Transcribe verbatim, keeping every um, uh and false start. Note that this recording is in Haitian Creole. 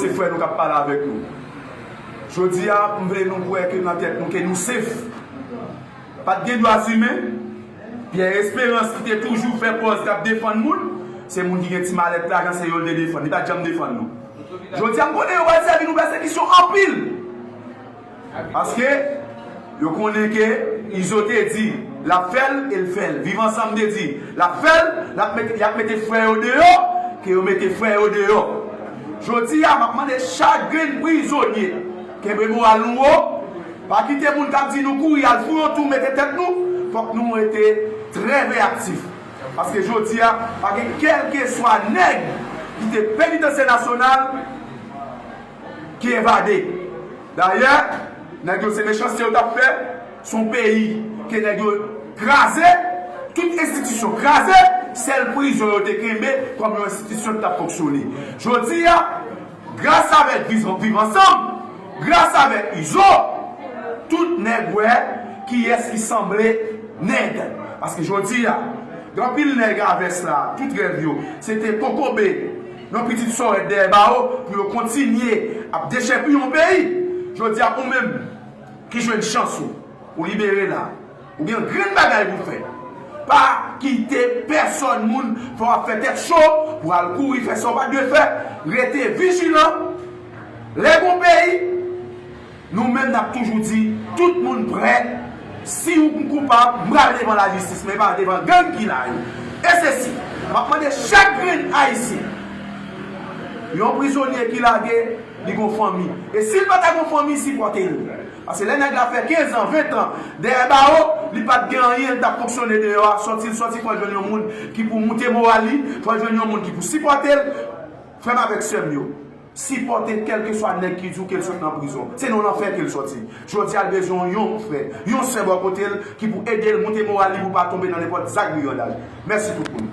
se frè nou k ap pale avèk nou. Jodi a, m vle nou kwè ke nan tèt nou ke nou sef. Pa t gen dwa imen. Pierre Espérance ki te toujou fè pòz k ap defann moun, se moun ki gen ti malèt lajan, se yo l te defann. Li pa t janm defann nou. Jodi a, m konnen yo pral sèvi nou pèsekisyon anpil. Paske yo konnen ke Izo te di l ap fè l e l fè l. Viv Ansanm te di l ap fè l, l ap mete, y ap mete frè yo deyò, ke yo mete frè yo deyò. Jodi a, m ap mande chak grenn prizonye, kenbe moral nou wo, pa kite moun k ap di nou kouri al fou yon tou mete tèt nou, fòk nou rete trè veyaktif. Paske jodi a, pa gen kèlkeswa nèg ki te penitansye nasyonal ki evade. Dayè, nèg yo se mechanste yo t ap fè, se yon peyi ke nèg yo kraze, tout enstitisyon kraze, sèl prizon yo te kenbe kòm yon enstitisyon ki t ap fonksyone. Jodi a, gras avèk Viv Ansanm, gras avèk Izo, tout nèg wè kiyès ki sanble nèg. Paske jodi a, gen anpil nèg a vès la, tout rèv yo, se te kokobe yon pitit sòrèt dèyè bawo pou yo kontinye ap dechèpiye yon peyi. Jodi a, ou menm ki jwenn chans ou, ou libere la, ou gen yon grenn bagay pou fè. Pa kite pèsòn moun fè w ap fè tèt cho pou al kouri fè sa w pa dwe fè. Rete vijilan. Lè gon peyi, nou menm n ap toujou di, tout moun prè. Si ou koupab, m pral devan lajistis, men pa devan gang ki la yo. E se si, m ap mande chak grenn Ayisyen, yon prizonye ki lage, li gon fanmi. E si l pa ta gon fanmi, sipòte l. Paske lè nèg la fè kenz an, ven tan dèyè bawo, li pa t gen anyen, l t ap fonksyone deyò a, sòti l sòti, fò l jwenn yon moun ki pou moute moral li, fò l jwenn yon moun ki pou sipòte l. Frè m avèk sè m yo, sipòte kèlkeswa nèg ki di w ke l sot nan prizon. Se nan lanfè ke l sòti. Jodi a, l bezwen yon frè, yon sè bò kote l ki pou ede l moute moral li pou pa tonbe nan nenpòt zak brigandaj. Mèsi tout moun.